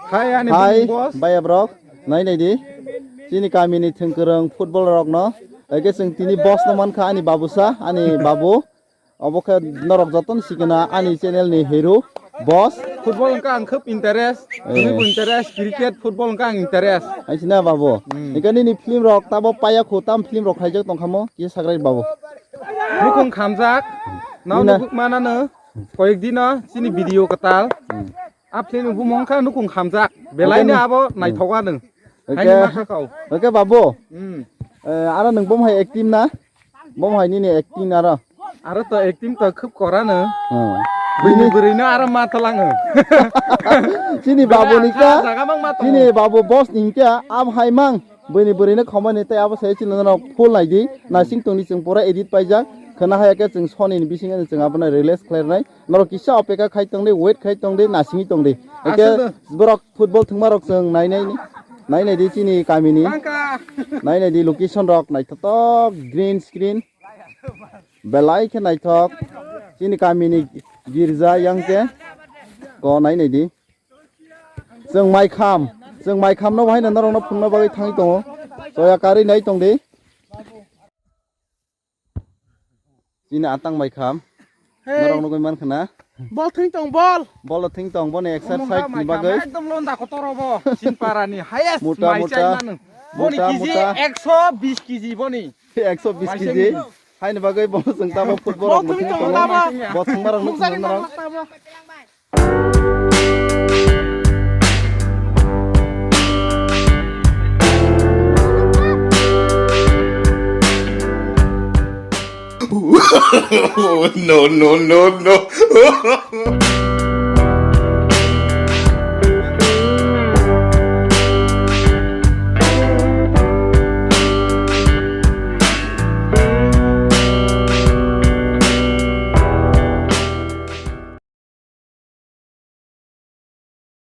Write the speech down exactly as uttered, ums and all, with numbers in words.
Hai, ani Hai, bumung boss. Baya brok, nai nai di. Chini kami ni thwngkwrwng football rok no. Eke chwng tini boss no mankha ani babusa, ani babu. Obo khe norok jotono sikena ani channel ni hero boss. Football wngkha ang khub interest. Eh. Tini bo interest, cricket, football wngkha ang interest. Hai sina babu. Hmm. Eke nini film rok tabo paya khu tam film rok khaijak tongkhamo kisa sagrai babu. Nukhung khamjak. Nau Nina. Nuguk manano. Koyek dino chini video kwtal. Hmm. A film ni bumung kha nukhung khamjak. Belai ni Oke, abo hmm. Naithok anw. Oke. Haini ma kha kau. Oke, babu. Hmm. Eh, aro nwng bom hai acting na? Bom hai nini acting aro? Aro to acting to khub kora no. Hmm. Bini bwrwi no aro ma talang o. Chini babu ni kha. Jaga mang ma tongo. Chini babu boss ni kha, ab hai mang. Bini bwrwi no khoma ni tei abo sai chini no full nai di. Nasing tong ni chwng pura edit paijak. Khana hai khe chwng Sony ni bising ani chwng abo no release khlai nai. Norok kisa opeka khai tong di, wait khai tong di, nasingwi tong di. Eke Aswk do. Borok football thwngma rok chwng nai nai ni. Nai nai di chini kami ni. Bangka. Nai nai di location rok naithotok green screen. Belai khe naithok. Chini kami ni girja yang khe. Ko nai nai di. Chwng mai kham. Chwng mai kham no bahai no norok no phunukna bagwi thangwi tongo. Soya karwi nai tong di. Chini atang bai kham. Hey. Norok nugui man khna. Bol thwng tong bol. Bol thwng tong boni exercise ni bagwi. Ekdom londa kotor obo. Chinpara ni highest Muta, mai muta. Chai manu. Boni Muta, kg muta. Ekso bis kg boni. Ekso bis kg. Haini bagwi bo chwng tamo football rok muthung tongo. Bo thwngma rok nuk thwngma rok. No, no, no, no.